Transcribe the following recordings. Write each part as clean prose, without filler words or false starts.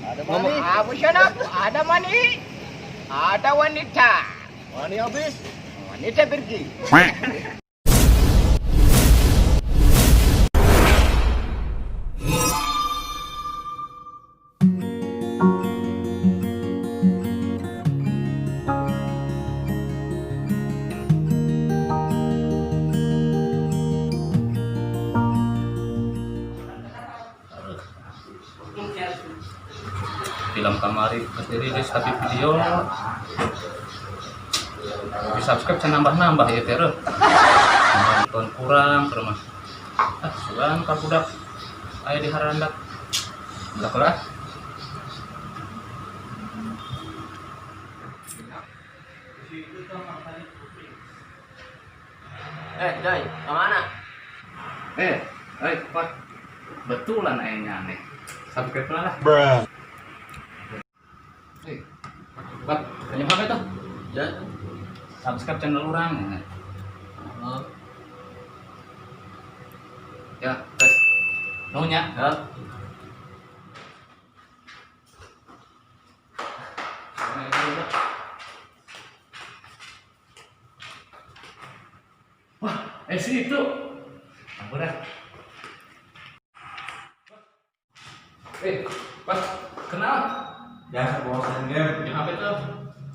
Ada money. Abu ada money. Ada wanita. Money habis. Wanita pergi. Film kamari geus dirilis tapi video di subscribe can nambah-nambah ya teh reuh. Nonton kurang ke rumah. Ah, sugan ka budak aya di harandak. Budak lah. Eh, Joy, kemana? Eh, eh, Pak. Betulan aya aneh. Subscribe lah. Bruh. Eh, Pak, tanya apa itu? Ya. Subscribe channel orang. Oh. Ya, tes. Nuhun nya. Ya. Wah, eh si itu. Ampun dah. Eh, Pas, kenal? Ya, bosan game. Yang apa itu?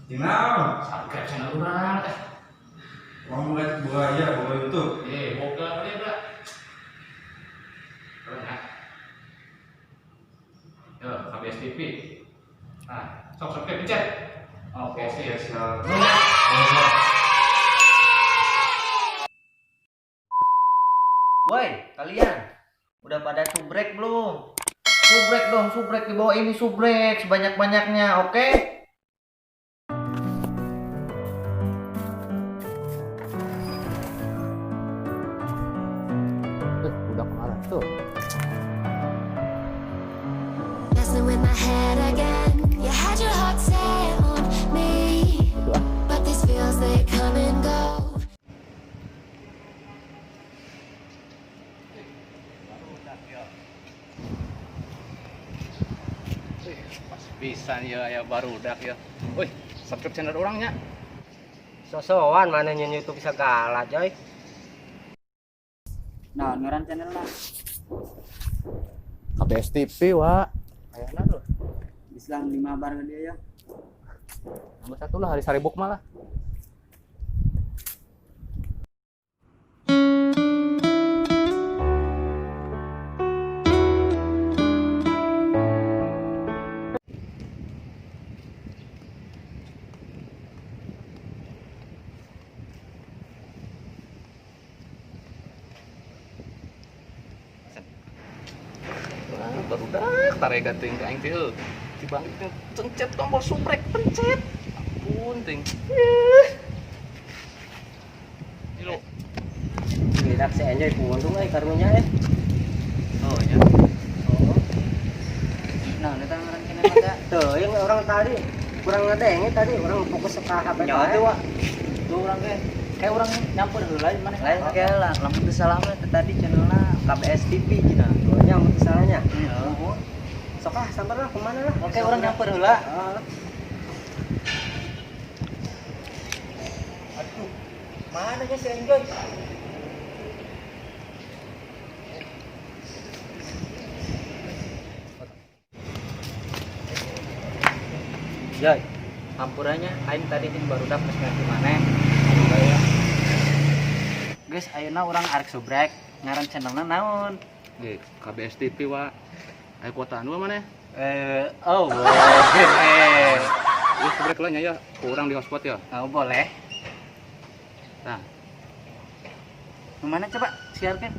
Kenal. Subscribe channel orang. Eh, Orang buka buka ya, buka YouTube. eh, boga ya, Bra. Keren ya. Yo, KBS TV. Nah, sok subscribe pencet. Oke, sip. Siap. Nuhun ya. Woi, kalian udah pada subrek belum? Subrek dong, subrek di bawah ini subrek sebanyak-banyaknya, oke? Udah kemarin tuh. Messing with my head again. You had your heart set on me, but these feels they come and go. Wih, pas pisan ya aya barudak ya. Wih, subscribe channel orangnya. Sosokan mana nyen YouTube segala, Joy. Nah, ngaran channel lah. KBS TV, Wak. Kayaknya tuh. Islam lima bar ke dia ya. Nomor satu lah hari Saribuk malah. Wah, barudak tarega teuing ka aing teh heuh. Dibalik teh pencet tombol subrek pencet. Ampun ting. Ini lo. Tidak si Enjoy pundung euy karunya eh. Oh ya. Oh. Nah, ini ngaran channel ada. Tuh, yang orang tadi kurang ngedenge tadi orang fokus ke HP Nyawa bae. tuh, Wak. Tuh orang ge. Kayak orang nyampur heula mana? Lain kayak lah, lamun teu salah mah teh tadi channelna KBS TV cenah. Oh, nya mun teu salahnya. Heeh. Sok ah, sambar lah kemana lah. Oke, orang nyampur heula. Ah. Aduh. Mana nya si Enjoy? Joy, hampurannya aing tadi jeung barudak geus ngerti maneh. Guys, ayeuna urang arek subrek, ngaran channelna naon? Nggih, KBS TV, Wak. Aya kuotaan dua mana? Eh, oh, boleh. Wih, subrek lah nya ya. Kurang di hotspot ya. Oh, boleh. Nah, Nu mana coba siarkeun?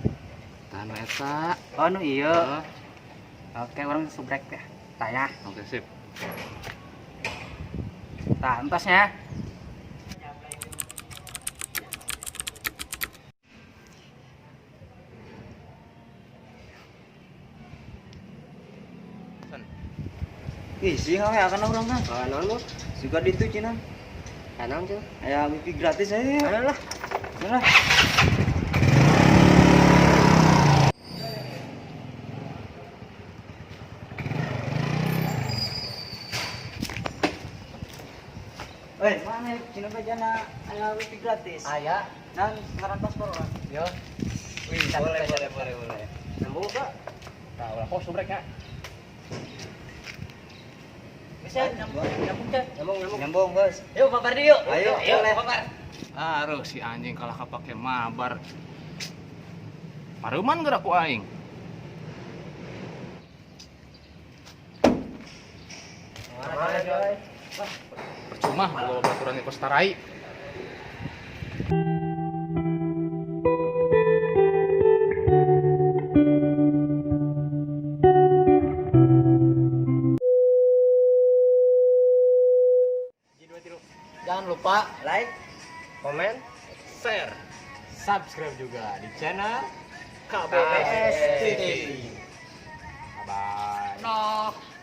tah nu eta. Oh, nu ieu. Heeh. Oke, urang subrek ya. Tanya. Oke, sip. Tah, entosnya. Ih, sih ngawe akan orang kan. Ah, naon lu? Suka ditu cina. Ah, naon tuh? Aya wifi gratis aja. Ayo lah. Lah. Weh, mana cina bejana aya wifi gratis. Aya. Nan ngaran paspor urang. Yo. Wih, boleh boleh boleh boleh. Nyambung kak. Tah, ulah kok subrek ya. Bisa nyambung, nyambung teh. Nyambung nyambung. Nyambung, Bos. Yuk, Pak Pardi yuk. Ayo, ayo, boleh. Pak Par. Aduh si anjing kalah kapake mabar. Paruman gerak ku aing. Mana coy? Percuma bawa baturan ke tarai. Jangan lupa Like, komen, Share. subscribe juga di channel KBS TV. Bye. Noh.